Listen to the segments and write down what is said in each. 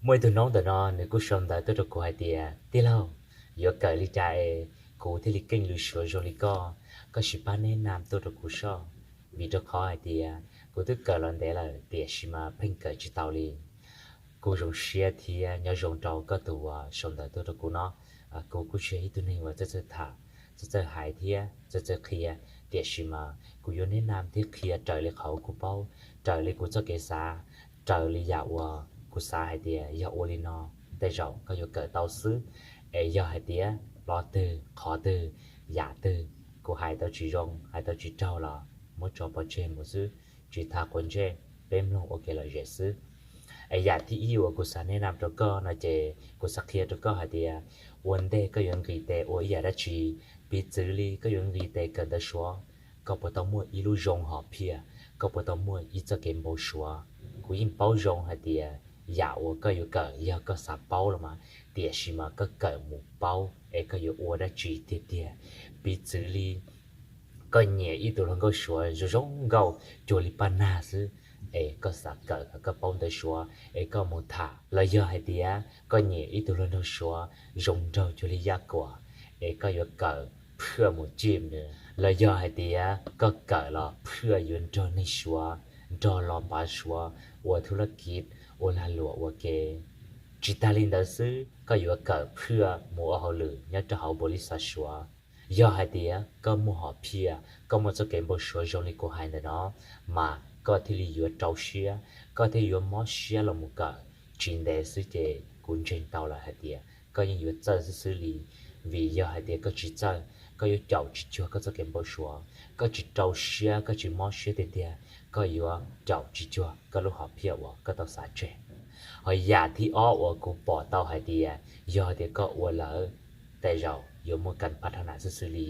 Muaj ib tug noob ntawm no nws kuj sau ntawv tuaj rau kuv hais tias, tij laug, yuav kawm li cas es kuv thiaj li keej lwm suav zoo li koj, koj sim pab neb nam tuaj rau kuv soj. Vim rau qhov hais tias kuv twb kawm los ntev lawm tiam sis mas pheej kawm tsis tau li. Kuv zoo siab thiab nyob zoo rau koj tus uas sau ntawv tuaj rau kuv no. Kuv kuj tsis yog ib tug neeg uas txawj txawj tham, txawj txawj hais thiab txawj txawj qhia, tiam sis mas kuv yuav neb nam thiab qhia raws li qhov kuv paub, raws li kuv txoj kev xav, raws li yam uas kuv xav hais tias yog ua li no, tej zaum koj yuav kawm tau xwb. Es yog hais tias lo twg qhov twg, yam twg kuv hais tau tsis zoo hais tau tsis raug los muab tso pov tseg mus xwb, tsis tas quav ntsej, peb mloog ua kev lom zem xwb. Es yam thib ib uas kuv xav neb nam rau koj no ces kuv xav qhia rau koj hais tias ua ntej koj yuav nqis tes ua ib yam dab tsi, piv txwv li koj yuav nqis tes kawm ntawv suav, koj puas tau muaj ib lub zoo hom phiaj, koj puas tau muaj ib txoj kev npau suav. Kuv yeej paub zoo hais tias yam uas koj yuav kawm yog koj xav paub los mas, tiam sis mas koj kawm mus paub es koj yuav ua dab tsi tiag tiag. Piv txwv li koj nyiam ib tug hluas nkauj suav zoo zoo nkauj cuag li paj nag xwb, es koj xav kawm kom koj paub ntawv suav es koj mus tham, los yog hais tias koj nyiam ib tug hluas nraug suav zoo nraug cuag li Yaj Kuam, es koj yuav kawm phwaj mus cim nws, los yog hais tias koj kawm los phwaj yuav nrog neeg suav, nrog los pav suav ua thub lab kiv, ua lag luam ua ke. Tsis tas li ntawd xwb, koj yuav kawm phwaj mus ua hauj lwm nyob rau hauv npaum li xav suav. Yog hais tias koj muaj hom phiaj, koj muaj txoj kev npau suav zoo li kuv hais ntawm no, mas koj thiaj li yuav rau siab, koj thiaj yuav mob siab los mus kawm. Tsis ntev xwb ces kuv ntseeg tau lawm hais tias koj yeej yuav txawj xwb xwb li. Vim yog hais tias koj tsis txawj, koj yuav caum tsis cuag koj txoj kev npau suav, koj tsis rau siab, koj tsis mob siab tiag tiag, koj yuav caum tsis cuag koj lub hom phiaj uas koj tau xav tseg. Ho yam thib ob uas kuv pom tau hais tias yog hais tias koj ua lawm, tej zaum yuav muaj kas phaj thab nas xwb xwb li,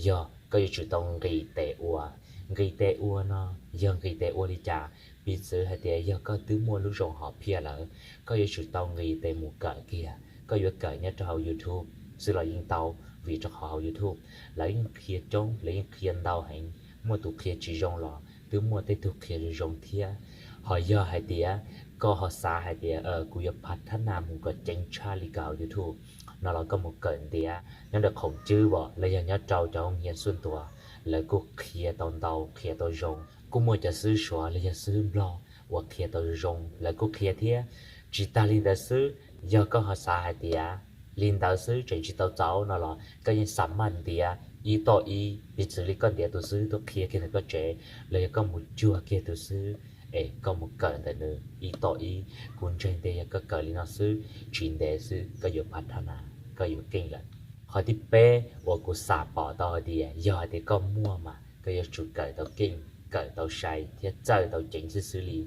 yog koj yuav tsum tau nqis tes ua. Nqis tes ua no yog nqis tes ua li cas? Piv txwv hais tias yog koj twb muaj lub zoo hom phiaj lawm, koj yuav tsum tau nqis tes mus kawm kiag. Koj yuav kawm nyob rau hauv YouTube xwb los yeej tau, vim rau qhov hauv YouTube lawv yeej qhia coob, lawv yeej qhia ntau heev, muaj tus qhia tsis zoo los twb muaj tej tug qhia zoo zoo thiab. Ho yog hais tias koj ho xav hais tias kuv yuav phaj thab nas mus kom ceev tshaj li kawm hauv YouTube no los koj mus kawm ntiav nyob ntawm Khoom Cwb los yog nyob rau cov hoob hias xuaj tuas, lawv kuj qhia tau ntau, qhia tau zoo, kuj muaj cov xib hwb suav los yog xib hwb nplog uas qhia tau zoo, lawv kuj qhia thiab. Tsis tas li ntawd xwb, yog koj ho xav hais tias li ntawd xwb tseem tsis tau txaus no los koj yeej xam maj ntiav ib toj ib, piv txwv li koj ntiav tus xib hwb tuaj qhia kiag ntawm koj tsev, los yog koj mus cuag kiag tus xib hwb es koj mus kawm ntawm nws ib toj ib. Kuv ntseeg tias yog koj kawm li no xwb, tsis ntev xwb koj yuav phaj thab nas, koj yuav keej lawm. Qhov thib peb uas kuv xam pom tau hais tias yog hais tias koj muaj mas koj yuav tsum kawm tau keej, kawm tau sai thiab txawj tau ceev xwb xwb li.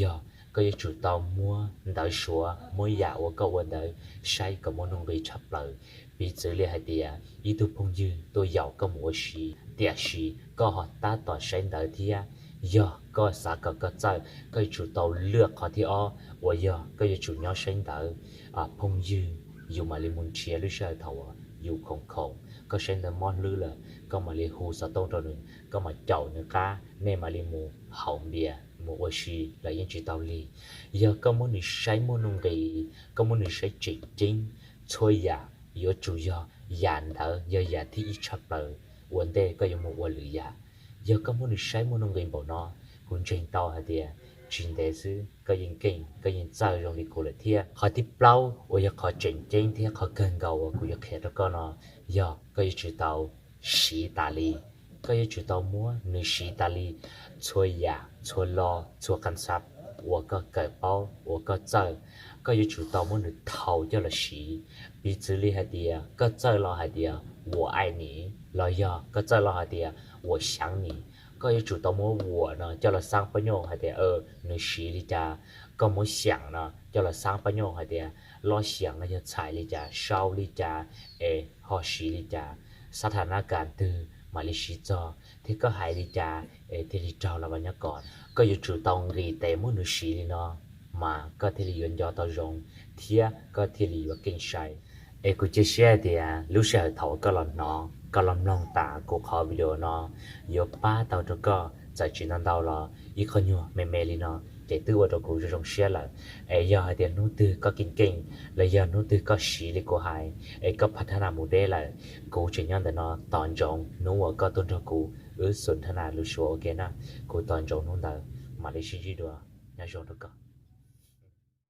Yog koj yuav tsum tau muab ntawv suav, muab yam uas koj ua ntawd saib kom muaj nuj nqis tshaj plaws. Piv txwv li hais tias ib tug phooj ywg tuaj yaum koj mus ua si, tiam sis koj ho tab tom saib ntawv thiab, yog koj xav kom koj txawj, koj yuav tsum tau lwaj qhov thib ob uas yog koj yuav tsum nyob saib ntawv. Phooj ywg, yus mam li mus nrhiav lub sij hawm thaum uas yus khoom khoom, koj saib ntawv mob hlwb lawm koj mam li hu xov tooj rau nws, koj mam caum nws qab, nej mam li mus haus npias mus ua si los yeej tsis tau li. Yog koj muab nws saib muaj nuj nqis, koj muab nws saib tseem ceeb, txhua yam yuav tsum yog yam ntawd yog yam thib ib tshaj plaws, ua ntej koj yuav mus ua lwm yam. Yog koj muab nws saib muaj nuj nqis npaum no, kuv ntseeg tau hais tias tsis ntev xwb koj yeej keej, koj yeej txawj zoo li kuv lawm thiab. Qhov thib plaub uas yog qhov tseem ceeb thiab qhov kawg nkaus uas kuv yuav qhia rau koj no, yog koj yuav tsum tau siv tas li. Koj yuav tsum tau muab nws siv tas li. Txhua yam, txhua lo, txhua kas xav uas koj kawm paub, uas koj txawj, koj yuav tsum tau muab nws thau coj los siv. Piv txwv li hais tias koj txawj lo hais tias 我爱你, los yog koj txawj lo hais tias 我想你, koj yuav tsum tau muab 我 no coj los xaab pab nyuj hais tias nws siv li cas. Koj muab 想 no coj los xaab pab nyuj hais tias 老想 no yog txhais li cas, sau li cas, es ho siv li cas, xab tha nab kas twg mam li siv txog, thiab koj hais li cas es thiaj li raug los vas nyob kom. Koj yuav tsum tau nqis tes muab nws siv li no, mas koj thiaj li yuav nco tau zoo, thiab koj thiaj li yuav keej sai. Es kuv cia siab hais tias lub sij hawm thaum uas koj los hnov, koj los mloog tas kuv qhov video no yuav pab tau rau koj, txawm tsis ntau ntau los ib qho nyuag me me li no ces twb ua rau kuv zoo zoo siab lawm. Es yog hais tias hnub twg koj keej keej los yog hnub twg koj siv li kuv hais es koj pha thab nas mus deb lawm, kuv tseem nyob ntawm no tos ntsoov hnub uas koj tuaj nrog kuv wb xum thab nas lus Suav ua ke na. Kuv tos ntsoov hnub ntawd mam li sib ntsib dua. Nyob zoo rau koj.